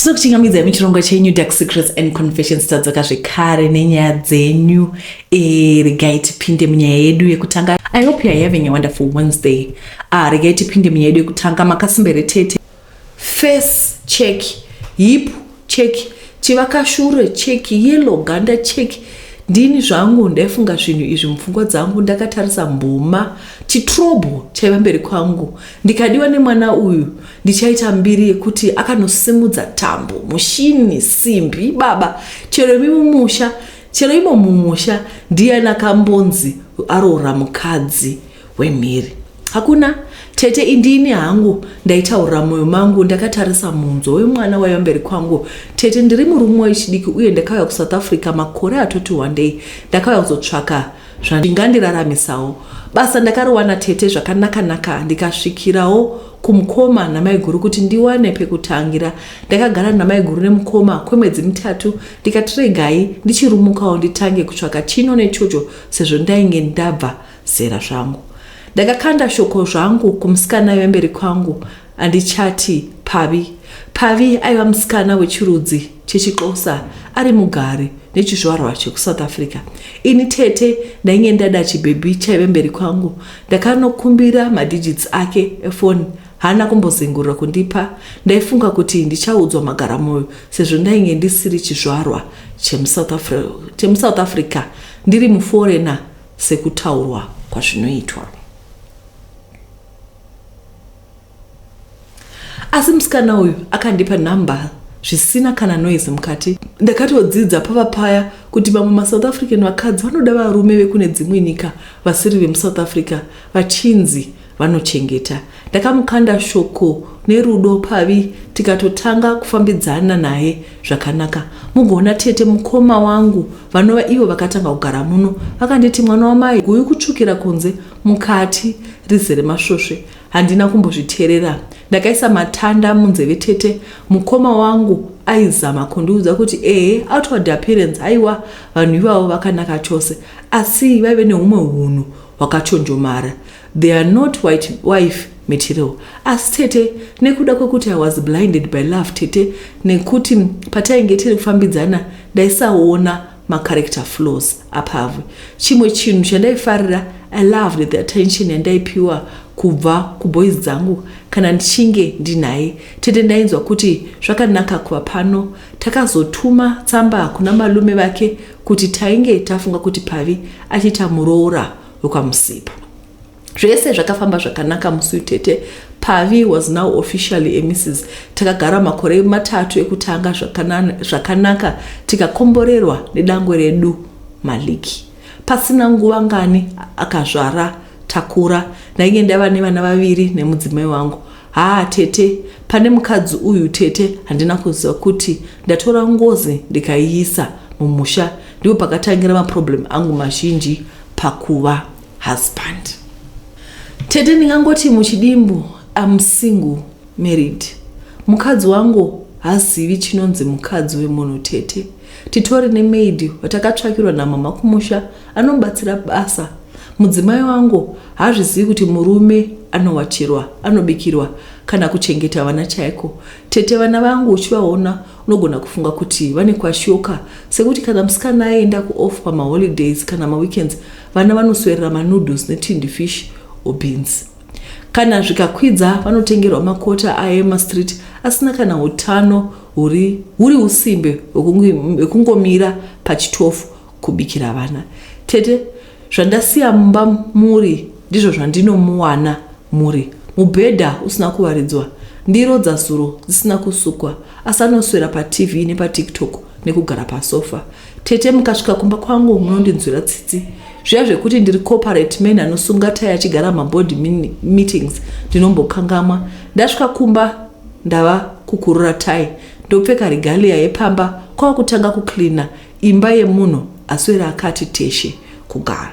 Tinokuchingamidzai muchirongwa chenyu Dark Secrets and Confessions. Tadzoka zvekare nenyaya dzenyu. E, regai tipinde munyaya yedu yekutanga. I hope you are having a wonderful Wednesday. Ah, regai tipinde munyaya yedu yekutanga. Makasimba here tete? Face check, hip check, chivakashure check, yellow ganda check. Ndini zvangu ndaifunga zvinhu izvi mupfungwa dzangu ndakatarisa mbuma chitrobho chaiva mberi kwangu. Ndikadiwa nemwana uyu ndichaita mbiri yekuti akanosimudza tambo, mushini, simbi, baba chero imi mumusha chero imo mumusha ndiyani akambonzi aroora mukadzi wemhiri hakuna tete indini hangu ndaitaurira moyo mangu ndakatarisa munzo wemwana waiva mberi kwangu tete ndiri murume wechidiki uye ndakauya kusouth africa makore atoti wandei ndakauya kuzotsvaka zvandingandiraramisawo basa ndakariwana tete zvakanaka-naka ndikasvikirawo kumukoma namaiguru kuti ndiwane pekutangira ndakagara namaiguru nemukoma kwemwedzi mitatu ndikati regai ndichirumukawo nditange kutsvaka chino nechocho sezvo ndainge ndabva zera zvangu ndakakanda shoko zvangu kumusikana aiva mberi kwangu andichati pavi pavi aiva musikana wechirudzi chechixhosa ari mugari nechizvarwa chekusouth africa ini tete ndainge ndada chibhebhi chaive mberi kwangu ndakanokumbira madigits ake efoni haana kumbozengurira kundipa ndaifunga kuti ndichaudzwa magaramoyo sezvo ndainge ndisiri chizvarwa chemusouth africa ndiri muforena sekutaurwa kwazvinoitwa asi musikana uyu akandipa nhamba zvisina kana noise mukati ndakatodzidza pava paya kuti vamwe masouth african vakadzi vanoda varume vekune dzimwe nyika vasiri vemusouth africa vachinzi vanochengeta ndakamukanda shoko nerudo pavi tikatotanga kufambidzana naye zvakanaka mugoona tete mukoma wangu vanova ivo vakatanga kugara muno vakanditi mwana wamai guyu kutsvukira kunze mukati rizere masvosve handina kumbozviteerera ndakaisa matanda munzeve tete mukoma wangu aizama kundiudza kuti ehe outward appearance haiwa vanhu ivavo vakanaka chose asi vaive neumwe unhu hwakachonjomara they are not white wife material asi tete nekuda kwekuti i was blinded by love tete nekuti patainge tiri kufambidzana ndaisaona macharacter flaws apavwe chimwe chinhu chandaifarira i loved the attention yandaipiwa kubva kuboys dzangu kana ndichinge ndinaye tete ndainzwa kuti zvakanaka kuva pano takazotuma tsamba kuna malume vake kuti tainge tafunga kuti pavi achiita muroora wekwamusipa zvese zvakafamba zvakanaka musi tete pavi was now officially a mrs takagara makore matatu ekutanga zvakanaka tikakomborerwa nedangwe redu maliki pasina nguva ngani akazvara takura ndainge ndava nevana vaviri nemudzimai wangu haa tete pane mukadzi uyu tete handina kuziva kuti ndatora ngozi ndikaiisa mumusha ndipo pakatangira maproblem angu mazhinji pakuva husband tete ndingangoti muchidimbu am single married mukadzi wangu hazivi chinonzi mukadzi wemunhu tete titori nemaid watakatsvakirwa namama kumusha anomubatsira basa mudzimai wangu haazvizivi kuti murume anowachirwa anobikirwa kana kuchengeta vana chaiko tete vana vangu uchivaona unogona kufunga kuti vane kwashoka sekuti kana musikana aenda kuoff pamaholidays kana maweekends vana vanoswerera manoodles netinned fish or beans kana zvikakwidza vanotengerwa makota aemastreet asina kana utano huri huri usimbe hwekungomira pachitofu kubikira vana tete zvandasiya mumba muri ndizvo zvandinomuwana muri mubhedha usina kuwaridzwa ndiro dzazuro dzisina kusukwa asi anoswera patv nepatiktok nekugara pasofa tete mukasvika kumba kwangu munondinzwira tsitsi zviya zvekuti ndiri corporate man anosunga tai achigara maboard meetings ndinombokangamwa ndasvika kumba ndava kukurura tai ndopfeka regalia yepamba kwava kutanga kucleana imba yemunhu aswera akati teshe kugara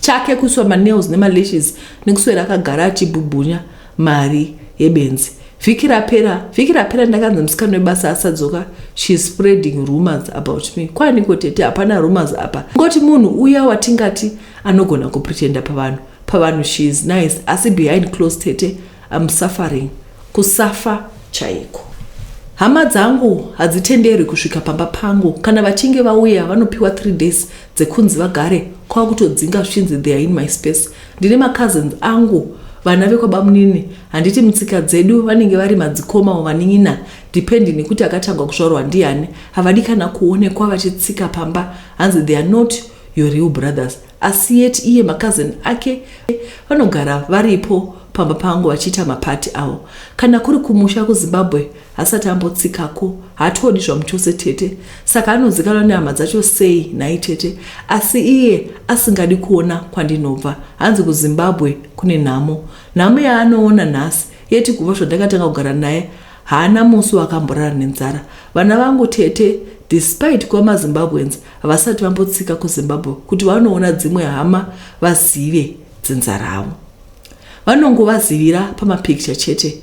chake kuiswa manails nemalashes nekuswera akagara achibhubhunya mari yebenzi vhiki rapera vhiki rapera ndakanzi musikana webasa asadzoka she is spreading rumors about me kwaniko tete hapana rumors apa ngoti munhu uya watingati anogona kupretenda pavanhu pavanhu she is nice asi behind close tete am suffering kusafa chaiko. Hama dzangu hadzitenderwi kusvika pamba pangu. Kana vachinge vauya vanopiwa 3 days dzekunzi vagare kwava kutodzinga zvichinzi they are in my space. Ndine macousins angu vana vekwabamunini handiti mutsika dzedu vanenge vari madzikoma or vanin'ina depending nekuti akatangwa kuzvarwa ndiani havadi kana kuonekwa vachitsika pamba hanzi they are not your real brothers asi yet iye macousin ake vanogara varipo pamba pangu vachiita mapati avo kana kuri kumusha kuZimbabwe hasati ambotsikako haatodi zvamuchose tete saka anozikanwa nehama dzacho sei nhai tete asi iye asingadi kuona kwandinobva hanzi kuZimbabwe kune nhamo nhamo yaanoona nhasi yeti kubva zvandakatanga kugara naye haana musi wakamborara nenzara vana vangu tete despite kuva maZimbabweans havasati vambotsika kuZimbabwe kuti vanoona dzimwe hama vazive dzinza ravo vanongovazivira pamapicture chete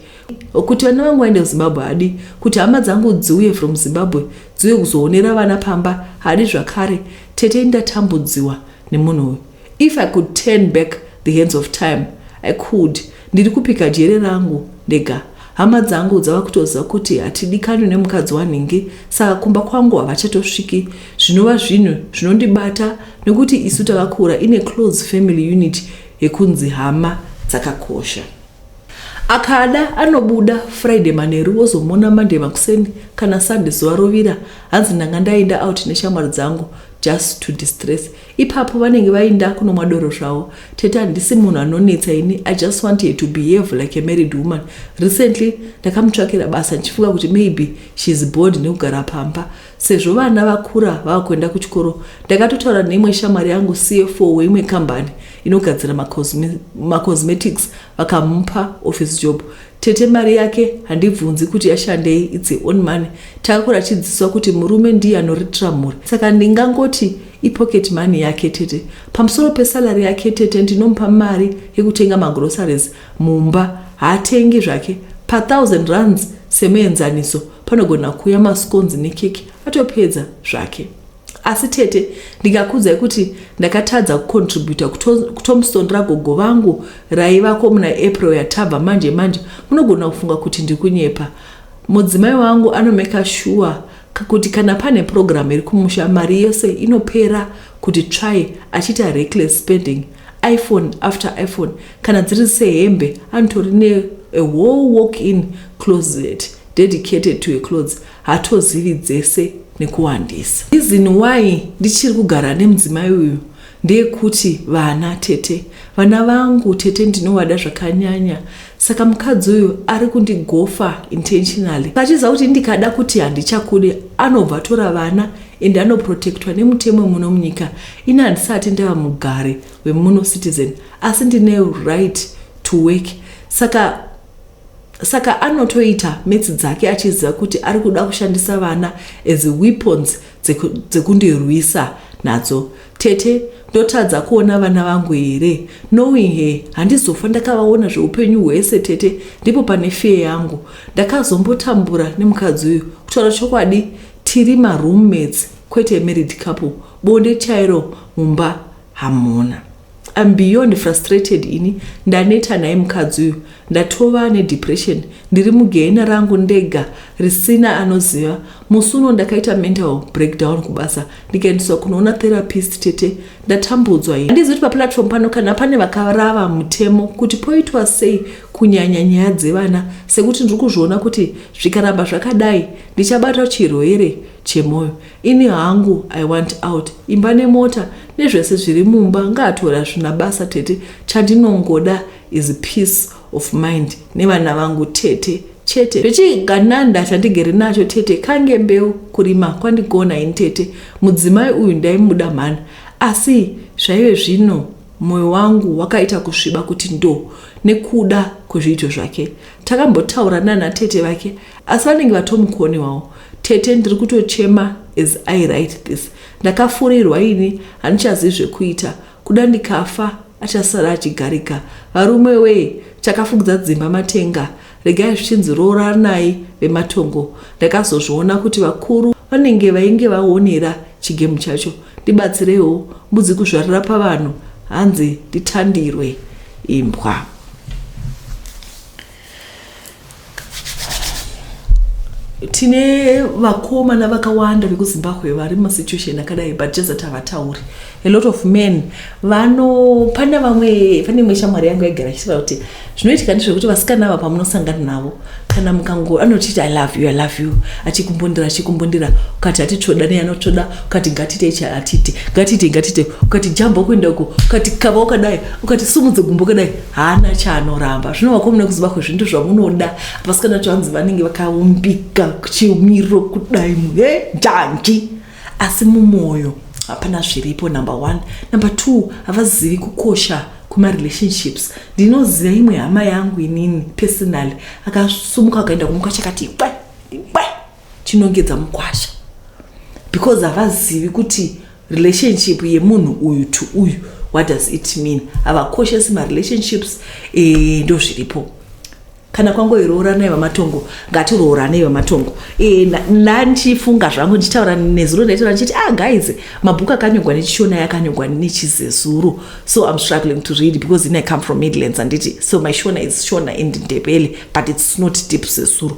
kuti vana vangu vaende kuZimbabwe hadi kuti hama dzangu dziuye from Zimbabwe dziuye kuzoonera vana pamba hadi zvakare tete ndatambudziwa nemunhu uyu if I could turn back the hands of time I could ndiri kupika jere rangu ndega hama dzangu dzava kutoziva kuti hatidikanwi nemukadzi wanhingi saka kumba kwangu havachatosviki zvinova zvinhu zvinondibata nekuti isu takakura ine close family unit yekunzi hama dzakakosha akada anobuda Friday manheru wozomona Monday makuseni kana Sunday zuva rovira hanzi ndanga ndaenda out neshamwari dzangu just to distress ipapo vanenge vainda kunomwa doro zvavo tete handisi munhu anonetsa ini I just want her to behave like a married woman recently ndakamutsvakira basa ndichifunga kuti maybe she is bored nekugara pamba sezvo vana vakura vava kuenda kuchikoro ndakatotaura neimwe shamwari yangu CFO weimwe kambani inogadzira macosmetics vakamupa office job tete mari yake handibvunzi kuti yashandei its own money takakura chidzidziswa kuti murume ndiye anoritira mhuri saka ndingangoti ipocket money yake tete pamusoro pesalary yake tete ndinomupa mari yekutenga magroceries mumba haatengi zvake pa1000 rands semuenzaniso panogona kuuya mascones nekeki atopedza zvake asi tete ndingakudzai kuti ndakatadza kucontributa kutombstone ragogo vangu raivako muna April yatabva manje manje munogona kufunga kuti ndiri kunyepa mudzimai wangu anomeka sure kuti kana pane program iri kumusha mari yose inopera kuti tsvai achiita reckless spending iPhone after iPhone kana dziri sehembe anotori ne a whole walk in closet dedicated to a clothes hatozivi dzese nekuwandisa reason why ndichiri kugara nemudzimai uyu ndeyekuti vana tete vana vangu tete ndinovada zvakanyanya saka mukadzi uyu ari kundigofa intentionally achiziva kuti ndikada kuti handichakude anobva atora vana ende anoprotectwa nemutemo muno munyika ini handisati ndava mugari wemuno citizen asi ndine right to work saka anotoita maths dzake achiziva kuti ari kuda kushandisa vana as weapons dzekundirwisa nadzo tete ndotadza kuona vana vangu here knowing he handizofa ndakavaona zveupenyu hwese tete ndipo pane fear yangu ndakazombotambura nemukadzi uyu kutaura chokwadi tiri maroommates kwete married couple bonde chairo mumba hamuna I'm beyond frustrated ini ndaneta naye mukadzi uyu ndatova nedepression ndiri mugehena rangu ndega risina anoziva musi uno ndakaita mental breakdown kubasa ndikaendeswa kunoona therapist tete ndatambudzwa handizi kuti paplatform pano kana pane vakarava mutemo kuti poitwa sei kunyanya nyaya dzevana sekuti ndiri kuzviona kuti zvikaramba zvakadai ndichabata chirwere chemwoyo ini hangu I want out imba nemota nezvese zviri mumba ngaatora zvina basa tete chandinongoda is peace of mind nevana vangu tete chete zvechigananda chandigere nacho tete kange mbeu kurima kwandigona ini tete mudzimai uyu ndaimuda mhani asi zvaive zvino mwoyo wangu wakaita kusviba kuti ndo nekuda kwezviito zvake takambotaura nana tete vake asi vanenge vatomukoniwawo tete ndiri kutochema as I write this ndakafurirwa ini handichazivi zvekuita kuda ndikafa achasara achigarika varume wee chakafukidza dzimba matenga regai zvichinzi rooranai vematongo ndakazozviona kuti vakuru vanenge vainge vaonera chigemu chacho ndibatsireiwo mbudzi kuzvarira pavanhu hanzi nditandirwe imbwa. Tine vakomana vakawanda vekuZimbabwe vari mumasituation akadai, but just that havatauri. A lot of men vano, pane vamwe, pane imwe shamwari yangu yaigara ichitaura kuti zvinoitika ndezvekuti vasikana ava pamunosangana navo, kana mukango anochiti, "I love you, I love you," achikumbundira, achikumbundira, ukati hatitsvoda nei, anotsvoda. Ukati ngatite ichi, hatiti ngatite, ngatite. Ukati jamba kuenda uko, ukati kava ukadai, ukati sumudze gumbo ukadai, haana chaanoramba. Zvino vakomana kuZimbabwe, zvinhu zvamunoda, vasikana vacho vanzi vanenge vakaumbika chimiro kudai, he njanji, asi mumwoyo hapana zviripo, number one. Number two, havazivi kukosha kumarelationships. Ndinoziva imwe hama yangu inini personally, akasumuka akaenda kumukwasha, akati kwe kwe, chinongedza mukwasha, because havazivi kuti relationship yemunhu uyu to uyu, what does it mean? Havakoshesi marelationships. Ndo zviripo. Kana kwangoirooranai vamatongo, ngatirooranei vamatongo. Ndandichifunga zvangu ndichitaura nezuro, ndaitaura ndichiti, "Ah guys, mabhuku akanyorwa nechiShona yakanyorwa nechiZezuru, so I'm struggling to read because in I come from Midlands, handiti? So my Shona is Shona and Ndebele, but it's not deep Zezuru."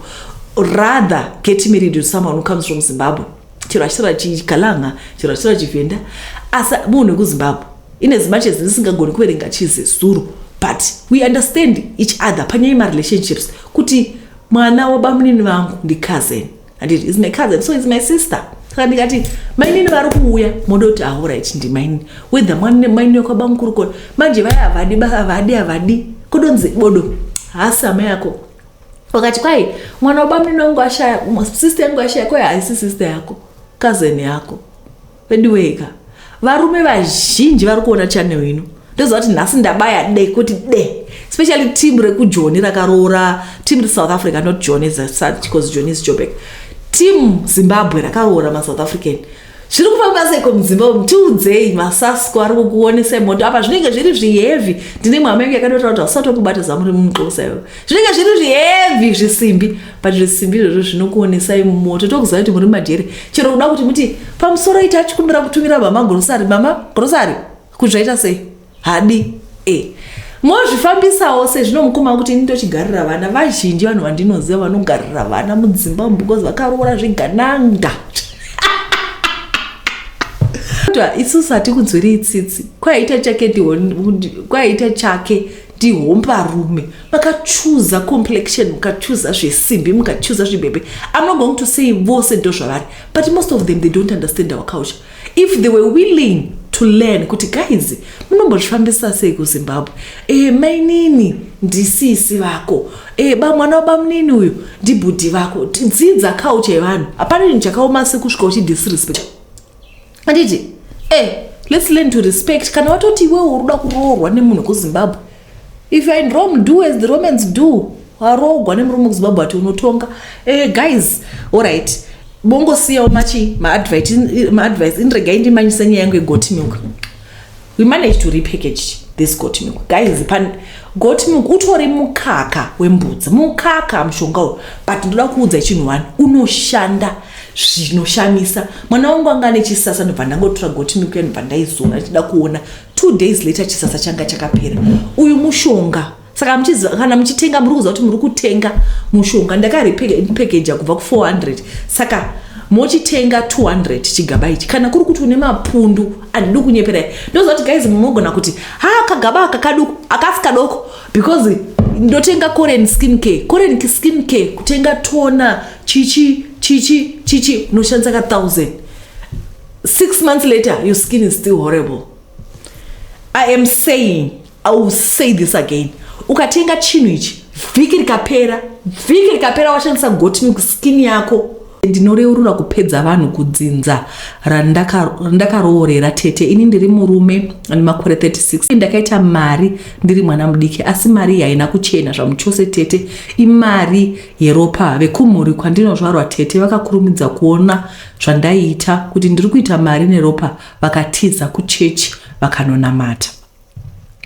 Rather get married to someone who comes from Zimbabwe, chero achitaura chiKalanga, chero achitaura chiVhenda, asi munhu wekuZimbabwe. In as much as ndisingagoni kuverenga chiZezuru, but we understand each other panyaya yemarelationships, kuti mwana wabamunini vangu ndicousin, handiti? Is my cousin, so is my sister. Saka ndikati mainini vari kuuya, moda kuti, "Alright, ndimainini," whether mainini wekwabamukuru kona. Manje vaya havadi, havadi, havadi kudonzi bodo, haasi hama yako. Wakati kwai mwana wabamunini wangu ashaya, sister yangu ashaya, kwai haisi sister yako, cousin yako. Vediweka, varume vazhinji vari kuona channel ino, ndoziva kuti nhasi ndabaya de kuti de, especially team rekuJoni rakaroora, team reSouth Africa, not Joni as such, because Joni is Joburg, team Zimbabwe rakaroora maSouth African. Zviri kufamba seiko muZimbabwe? Tiudzei. Masasko ari kukuonesai moto apa, zvinenge zviri zviheavy. Ndine mhama yangu yakatotaura kuti hausati wakubata zamu remuxosa iwe, zvinenge zviri zviheavy, zvisimbi, but zvisimbi izvozvo zvinokuonesai moto. Tokuziva kuti muri majeri. Chero kuda kuti muti pamusoro iti achikumbira kutumira mama grocery, mama grocery, kuti zvaita sei, hadi e mozvifambisawo sezvino. Mukoma kuti ini ndochigarira vana vazhinji, vanhu vandinoziva vanogarira vana mudzimba because vakaroora zvigananga. Isusu hatikunzwiri itsitsi. Kwaita chake, kwaita chake ndihombarume. Makachuza complexion, mukachuza zvesimbi, mukachuza zvibhebhe. I'm not going to say vose ndo zvavari, but most of them, they don't understand our culture. If they were willing to learn kuti, "Guys, munombozvifambisa sei kuZimbabwe? Mainini ndisisi vako, mwana wabamunini uyu ndibhudhi vako." Dzidza culture yevanhu. Hapana chinhu chakaoma sekusvika uchidisrespect, handiti? Let's learn to respect. Kana watoti iwewe uri kuda kuroorwa nemunhu kuZimbabwe, if you are in Rome, do as the Romans do. Waroorwa nemurume kuZimbabwe, ati unotonga. Guys, alright, bongosiyawo machi maadvice. Indiregai ndimanyise nyaya yangu yegoat milk. We managed to repackage this goat milk, guys. Pan goat milk utori mukaka wembudzi, mukaka, mushonga uyu, but ndoda kuudza chinhu one, unoshanda zvinoshamisa. Mwana wangu anga ane chisasa, ndobva ndangotora goat milk yandobva ndaizora ndichida kuona. 2 days later chisasa changa chakapera. Uyu mushonga. Saka muchiziva, kana muchitenga, muri kuziva kuti muri kutenga mushonga. Ndakarepackage kubva ku400, saka mochitenga 200 chigaba ichi. Kana kuri kuti une mapundu, handidi kunyeperai, ndoziva kuti guys munogona kuti, "Ha, kagaba aka kaduku." Akasi kadoko, because ndotenga Korean skin care. Korean skin care, kutenga toner, chichi chichi chichi, unoshandisa ka 1000. 6 months later your skin is still horrible. I am saying, I will say this again, ukatenga chinhu ichi, vhiki rikapera, vhiki rikapera washandisa goat milk, skin yako. Ndinoreurura kupedza vanhu kudzinza randakaroorera. Tete, ini ndiri murume ane makore 36. Ndakaita mari ndiri mwana mudiki, asi mari haina kuchena zvamuchose tete, imari yeropa. Vekumhuri kwandinozvarwa tete vakakurumidza kuona zvandaiita, kuti ndiri kuita mari neropa, vakatiza kuchechi vakanonamata.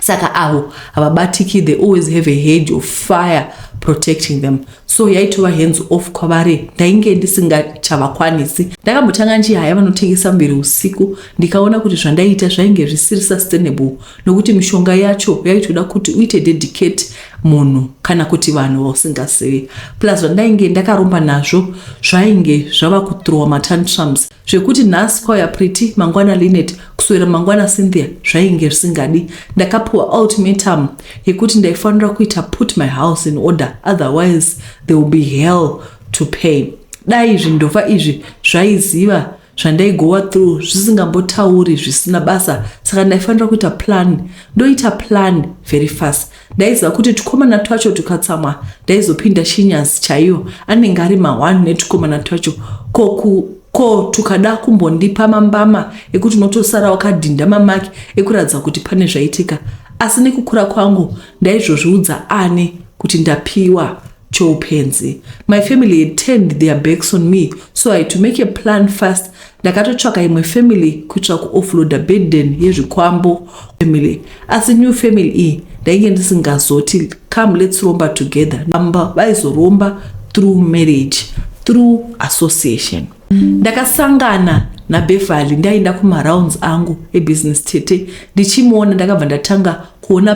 Saka avo havabatiki. They always have a hedge of fire protecting them, so yaitova hands off kwavari. Ndainge ndisingachavakwanisi. Ndakambotanga ndichihaya vanotengesa muviri usiku, ndikaona kuti zvandaiita zvainge zvisiri sustainable, nokuti mishonga yacho yaitoda kuti uite dedicate Munhu kana kuti vanhu vausingazivi. Plus zvandainge ndakaromba nazvo zvainge zvava kuthrowa matantrums zvekuti nhasi kwauya Pretty, mangwana Linet, kuswera mangwana Cynthia, zvainge zvisingadi. Ndakapiwa ultimatum yekuti ndaifanira kuita put my house in order, otherwise there will be hell to pay. Dai zvindova izvi zvaiziva zvandaigowa through, zvisingambotauri zvisina basa. Saka ndaifanira kuita plan, ndoita plan very fast. Ndaiziva kuti tukomana twacho tukatsamwa ndaizopinda shinyazi chaiyo, anenge ari ma1 netukomana twacho. Ko tukada kumbondipa mambama ekuti unotosara wakadhinda mamaki ekuratidza kuti pane zvaitika. Asi nekukura kwangu ndaizvozviudza ani kuti ndapiwa choupenzi? My family had turned their backs on me, so I had to make a plan fast. Ndakatotsvaka imwe family kuitira kuoffloada burden yezvikwambo family. Asi new family iyi ndainge ndisingazoti, "Come, let's romba together." Amba vaizoromba through marriage, through association. Ndakasangana naBeverly ndaenda kumarounds angu ebusiness. Tete, ndichimuona ndakabva ndatanga kuona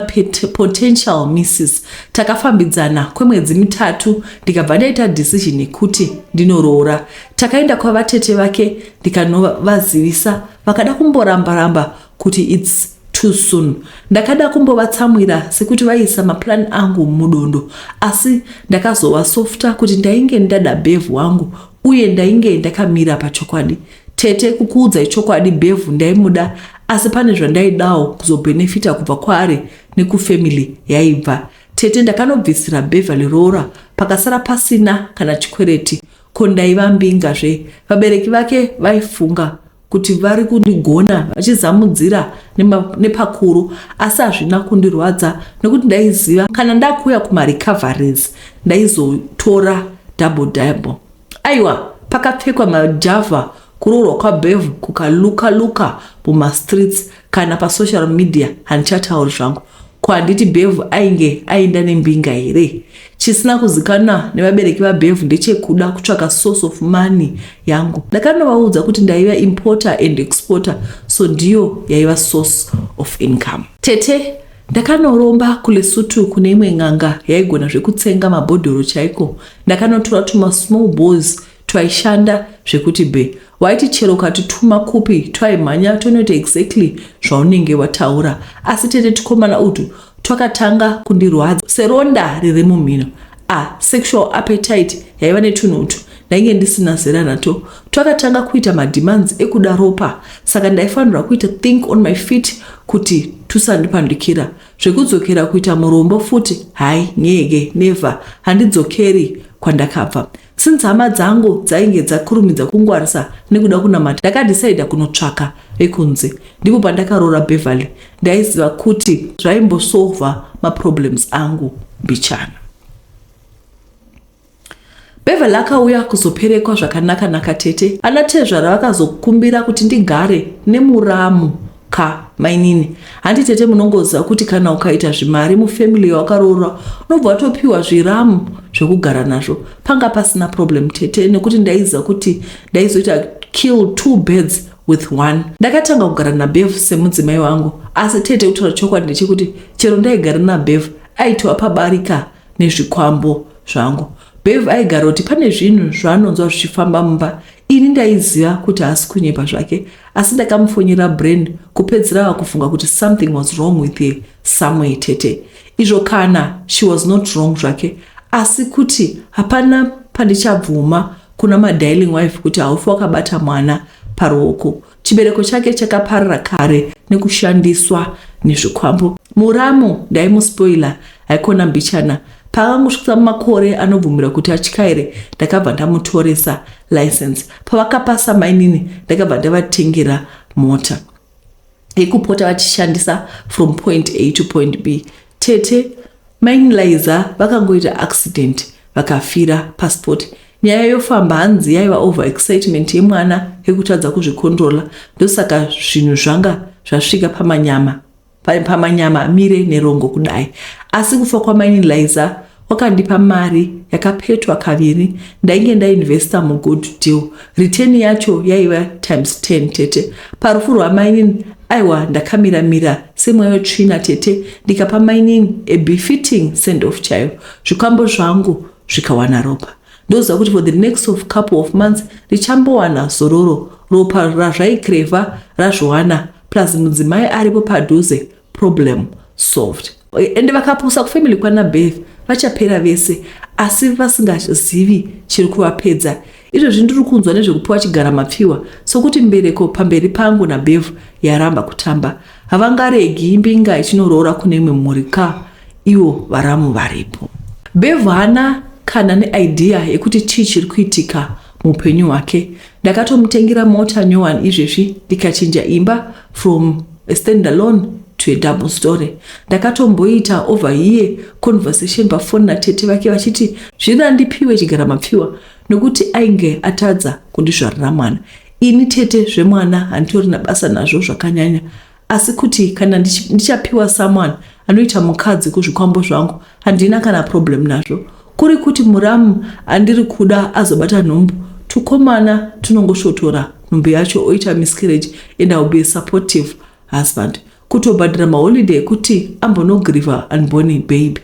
potential missus. Takafambidzana kwemwedzi 3, ndikabva ndaita decision yekuti ndinoroora. Takaenda kwavatete vake, ndikanovazivisa. Vakada kumboramba-ramba kuti it's too soon. Ndakada kumbovatsamwira sekuti vaisa maplan angu mudondo, asi ndakazovasofta kuti ndainge ndada Bhevhu wangu uye ndainge ndakamira pachokwadi. Tete, kukuudzai chokwadi, Bhevhu ndaimuda, asi pane zvandaidawo kuzobhenefita kubva kwaari nekufamily yaibva. Tete, ndakanobvisira Beverly roora, pakasara pasina kana chikwereti. Ko ndaiva mbingazve. Vabereki vake vaifunga kuti vari kundigona vachizamudzira nepakuru, asi hazvina kundirwadza nekuti ndaiziva kana ndakuuya kumarecoveries ndaizotora double double. Aiwa, pakapfekwa majavha kuroorwa kwaBhevhu, kukaluka luka mumastreets kana pasocial media handichatauri zvangu. Ko handiti Bhevhu ainge aenda nembinga here? Chisina kuzikanwa nevabereki vaBhevhu ndechekuda kutsvaka source of money yangu. Ndakanovaudza kuti ndaiva importer and exporter, so ndiyo yaiva source of income. Tete, ndakanoromba kuLesotho kune imwe n'anga yaigona zvekutsenga mabhodhoro chaiko. Ndakanotora tuma small boys twaishanda zvekuti be waiti chero ukatituma kupi twaimhanya tonoita exactly zvaunenge wataura. Asi tete, tukomana utu twakatanga kundirwadza seronda riri mumhino. A sexual appetite yaiva netunhu utu ndainge ndisina zera nato. Twakatanga kuita mademands ekuda ropa, saka ndaifanirwa kuita think on my feet kuti tusandipandukira. Zvekudzokera kuita murombo futi, hai, nyege, never. Handidzokeri kwandakabva. Since hama dzangu dzainge dzakurumidza kungwarisa nekuda kunamata, ndakadhisaidha kunotsvaka vekunze. Ndipo pandakaroora Beverly. Ndaiziva kuti zvaimbosolva maproblems angu mbichana. Beverly akauya kuzoperekwa zvakanaka-naka. Tete, ana tezvara vakazokumbira kuti ndigare nemuramu ka mainini. Handi tete munongoziva kuti kana ukaita zvimari mufamily yawakaroora unobva watopiwa zviramu zvekugara nazvo? Panga pasina problem, tete, nekuti ndaiziva kuti ndaizoita kill two birds with one. Ndakatanga kugara naBev semudzimai wangu. Asi tete, kutaura chokwadi ndechekuti chero ndaigara naBev aitova pabarika nezvikwambo zvangu. Bev aigara kuti pane zvinhu zvaanonzwa zvichifamba mumba. Ini ndaiziva kuti haasi kunyepa zvake, asi ndakamufonyera brain kupedzera vakufunga kuti something was wrong with her somewhere. Tete, izvo kana she was not wrong zvake, asi kuti hapana pandichabvuma kuna madarling wife kuti haufi wakabata mwana paruoko. Chibereko chake chakaparara kare nekushandiswa nezvikwambo. Muramu ndaimuspoila haikona mbichana. Paakangosvika mumakore anobvumira kuti atyaire, ndakabva ndamutoresa license. Pavakapasa mainini, ndakabva ndavatengera mota yekupota vachishandisa from point A to point B. Tete, maini Liza vakangoita accident vakafira passport. Nyaya yofamba, hanzi yaiva over excitement yemwana yekutadza kuzvikontrola, ndosaka zvinhu zvanga zvasvika pamanyama, pamanyama amire nerongo kudai. Asi kufa kwamaini Liza Wakandipa mari yakapetwa kaviri. Ndainge ndainvesta mugood deal. Return yacho yaiva times 10 tete. Parufu rwamainini aiwa ndakamira mira semweya wetsvina tete ndikapa mainini a befitting send off chaiyo. Zvikwambo zvangu zvikawana ropa. Ndoziva kuti for the next of couple of months ndichambowana zororo. Ropa razvaikrevha razviwana plus mudzimai aripo padhuze problem solved. Ende vakapusa kufamily kwana Bev vachapera vese asi vasingazivi chiri kuvapedza. Izvozvi ndiri kunzwa nezvekupiwa chigara mapfiwa sokuti mbereko pamberi pangu naBev yaramba kutamba. Havangaregi mbinga ichinoroora kune imwe mhuri ka ivo varamu varipo. Bev haana kana neidea yekuti chii chiri kuitika muupenyu hwake. Ndakatomutengera mota nyowani izvezvi ndikachinja imba from a standalone to a double story. Ndakatomboita over here conversation pafoni natete vake vachiti zviri ndipiwe chigara mapfiwa nokuti ainge atadza kundizvarira mwana. Ini tete zvemwana handitorina basa nazvo zvakanyanya asi kuti kana ndichapiwa someone anoita mukadzi kuzvikwambo zvangu handina kana problem nazvo. Kuri kuti muramu andiri kuda azobata nhumbu tukomana tunongosvotora nhumbu yacho oita miscarriage and I will be a supportive husband. Kutobhadhara maholiday ekuti ambonogriva unborn baby.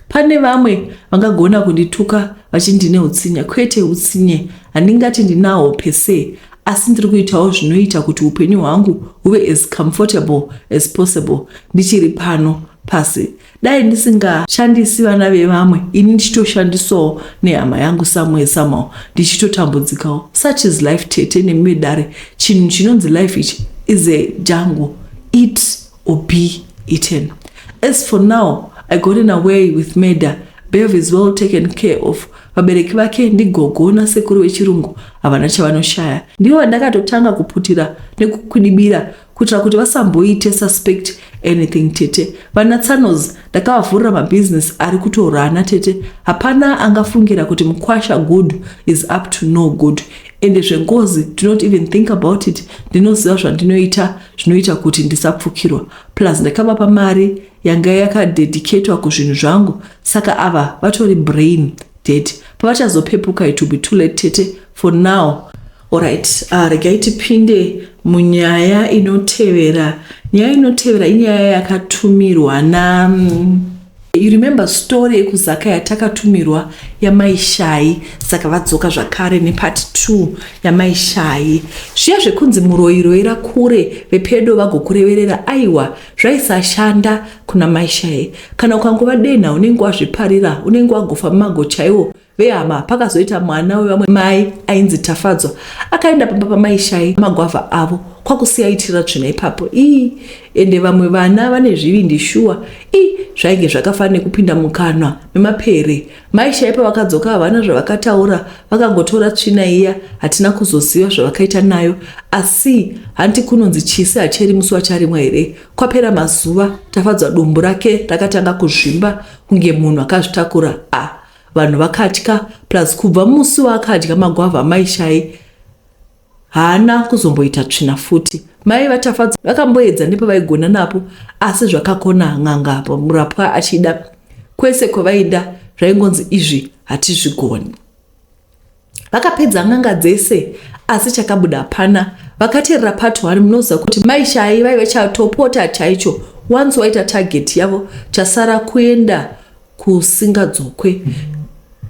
Pane vamwe vangagona kundituka vachindine utsinye. Kwete utsinye handingati ndinahwo pese asi ndiri kuitawo zvinoita kuti upenyu hwangu huve as comfortable as possible ndichiri pano pasi. Dai ndisingashandisi vana vevamwe ini ndichitoshandisawo nehama yangu somewhere somehow ndichitotambudzikawo. Such is life tete nemi vedare. Chinhu chinonzi life ichi is a jungle. Eat or be eaten. As for now, I gotten away with murder. Bev is well taken care of. Vabereki vake ndigogo nasekuru vechirungu havana chavanoshaya. Ndivo vandakatotanga kuputira nekukwidibira kuitira kuti vasamboite suspect anything tete. Vana tsanos ndakavavhurira mabhizinesi ari kutorana tete. Hapana angafungira kuti mukwasha good is up to no good. Ende zvengozi do not even think about it. Ndinoziva zvandinoita zvinoita kuti ndisapfukirwa. Plus ndakavapa mari yanga yakadedicatwa kuzvinhu zvangu saka ava vatori brain dead. Pavachazopepuka it will be too late tete for now. Alright, regai tipinde munyaya inotevera. Nyaya inotevera inyaya yakatumirwa na you remember story yekuzaka yatakatumirwa yamaishai saka vadzoka zvakare nepart 2 yamaishai. Zviya zvekunzi muroyi royera kure vepedo vagokureverera aiwa zvaisashanda kuna maishai. Kana ukangova denha unenge wazviparira unenge wagofa mumago chaiwo vehama. Pakazoita mwana wevamwe mai ainzi Tafadzwa akaenda pamba pamaishai magwavha avo kwakusiya itira tsvina ipapo. Ii ende vamwe vana vane zvivindi shuwa. Ii zvainge zvakafanana nekupinda mukanwa memapere. Maishai pavakadzoka havana zvavakataura vakangotora tsvina iya hatina kuzoziva zvavakaita nayo. Asi hanti kunonzi chisi hacheri musi wacharimwa here? Kwapera mazuva Tafadzwa dumbu rake rakatanga kuzvimba kunge munhu akazvitakura. A vanhu vakatya plus kubva musi waakadya magwavha maishai haana kuzomboita tsvina futi. Mai vaTafadzwa vakamboedza nepavaigona napo asi zvakakona n'anga murapwa achida. Kwese kwavaida zvaingonzi izvi hatizvigoni. Vakapedza n'anga dzese asi chakabuda hapana. Vakaterera part 1 munoziva kuti maishai vaive chatopota chaicho. Once waita target yavo chasara kuenda kusingadzokwe.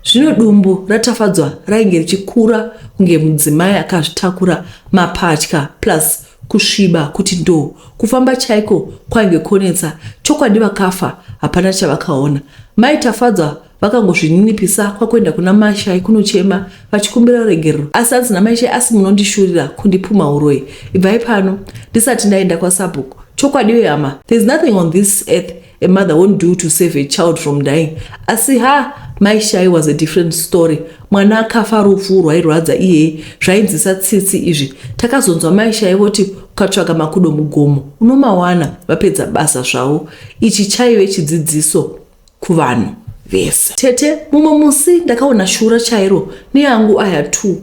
Zvino dumbu raTafadzwa rainge richikura kunge mudzimai akazvitakura mapatya plus kusviba kuti ndoo. Kufamba chaiko kwainge konetsa. Chokwadi vakafa hapana chavakaona. Mai Tafadzwa vakangozvininipisa kwakuenda kuna Mashai kunochema vachikumbira ruregerero. Asi hanzi naMaishai asi munondishurira kundipuma uroyi. Ibvai pano ndisati ndaenda kwasabhuku. Chokwadi vehama, there is nothing on this earth a mother won't do to save a child from dying. Asi ha Maishai was a different story. Mwana akafa rufu rwairwadza iyeye zvainzisa tsitsi izvi. Takazonzwa Maishai voti ukatsvaga makudo mugomo unomawana vapedza basa zvavo. Ichi chaive chidzidziso kuvanhu vese. Tete, mumwe musi ndakaona shura chairo neyangu aya 2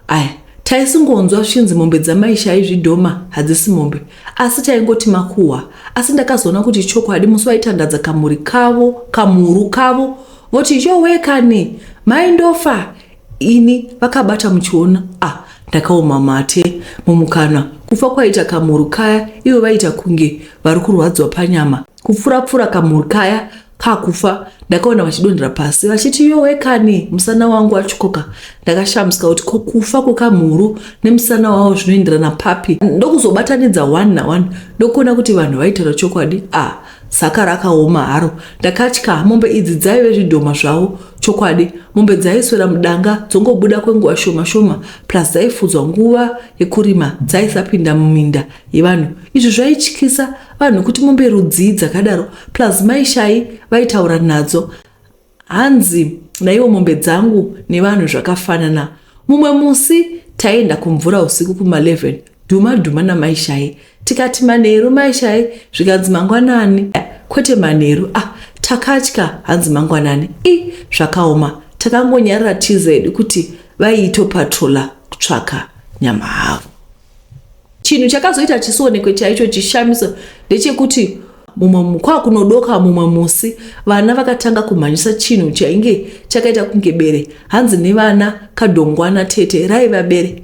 aya. Taisingonzwa zvichinzi mombe dzamaishai zvidhoma hadzisi mombe asi taingoti makuhwa. Asi ndakazoona kuti chokwadi musi waitandadza kamuri kavo kamuru kavo. Voti yowekani mai ndofa ini vakabata muchiona. Ah, ndakaoma mate mumukanwa. Kufa kwaita kamhuru kaya, ivo vaita kunge vari kurwadzwa panyama. Kupfura-pfura kamhuru kaya kakufa, ndakaona vachidonhera pasi vachiti yowekani musana wangu watyoka. Ndakashamisika kuti ko kufa kwekamhuru nemusana wavo zvinoenderana papi. Ndokuzobatanidza one naone ndokuona kuti vanhu vaitaura chokwadi. Ah, saka rakaoma haro. Ndakatya, mombe idzi dzaive zvidhoma zvavo chokwadi. Mombe dzaiswera mudanga dzongobuda kwenguva shoma shoma, plus dzaifudzwa nguva yekurima, dzaisapinda muminda yevanhu. Izvi zvaityisa vanhu kuti mombe rudzii dzakadaro, plus mai Shai vaitaura nadzo hanzi naiwo mombe dzangu nevanhu zvakafanana. Mumwe musi taienda kumvura usiku kuma 11 dhuma dhuma namai Shai, tikati manheru mai Shai, zvikanzi mangwanani, kwete manheru. Ah, takatya, hanzi mangwanani. I zvakaoma, takangonyarara tiza hedu kuti vaiitopatrola kutsvaka nyama havo. Chinhu chakazoita chisionekwe chaicho chishamiso ndechekuti mumwe kwakunodoka mumwe musi vana vakatanga kumhanyisa chinhu chainge chakaita kunge bere, hanzi nevana kadhongwana tete, raiva bere.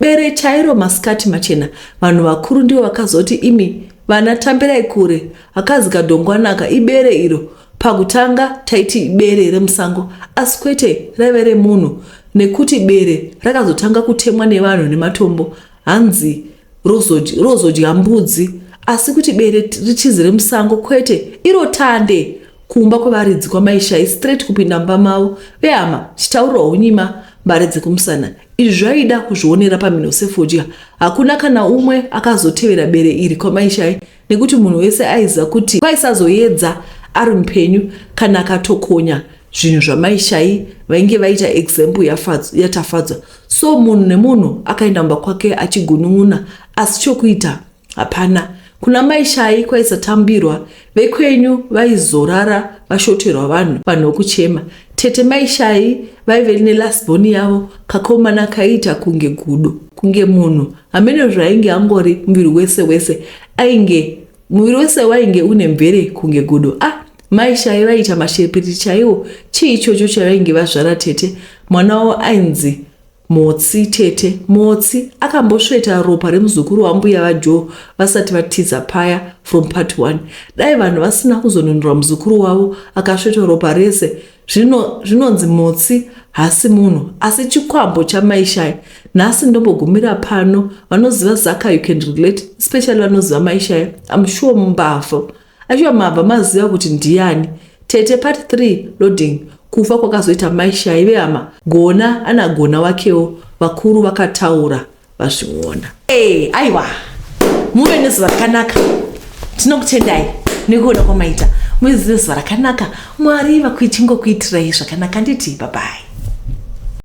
Bere chairo masikati machena. Vanhu vakuru ndivo vakazoti imi vana tambirai kure, hakazi kadhongwanaka, ibere iro. Pakutanga taiti ibere remusango, asi kwete, raive remunhu, nekuti bere rakazotanga kutemwa nevanhu nematombo, hanzi rozodya mbudzi. Asi kuti bere ritizi remusango kwete, iro tande kumba kwevaridzi kwamaishai straight kupinda mumba mavo. Vehama, chitaurirwa unyima mbare dzekumusana. Izvi zvaida kuzvionera pamhino sefodya. Hakuna kana umwe akazotevera bere iri kwamaishai nekuti munhu wese aiziva kuti kwaisazoedza ari mupenyu kana akatokonya zvinhu zvamaishai vainge vaita example yaTafadzwa. So munhu nemunhu akaenda mumba kwake achigunun'una, asi chokuita hapana. Kuna maishai kwaisatambirwa, vekwenyu vaizorara vashoterwa vanhu vanhu vokuchema. Tete maishai vaive nelastborn yavo, kakomana kaiita kunge gudo, kunge munhu hameno zvainge angori muviri wese wese ainge muviri wese wainge une mvere kunge gudo. Ah, maishai vaiita mashiripiti chaiwo. Chii ichocho chavainge vazvara tete? Mwana wavo ainzi Motsi. Tete Motsi akambosveta ropa remuzukuru wambuya vaJoe vasati vatiza paya from part 1. Dai vanhu vasina kuzonunura muzukuru wavo akasvetwa ropa rese. Zvinonzi Motsi hasi munhu asi chikwambo chamaishai. Nhasi ndombogumira pano. Vanoziva Zaka, you can relate, especially vanoziva maishai. I'm sure mbavha achiwa mabva maziva kuti ndiani. Tete part 3 loading. Kufa kwakazoita maishai vehama, gona anagona wakewo, vakuru vakataura vazviona. Hey, aiwa, muve nezuva rakanaka. Tinokutendai nekuona kwamaita. Muve nezuva rakanaka. Mwari vakuichingokuitirai zvakanaka. Nditi babai.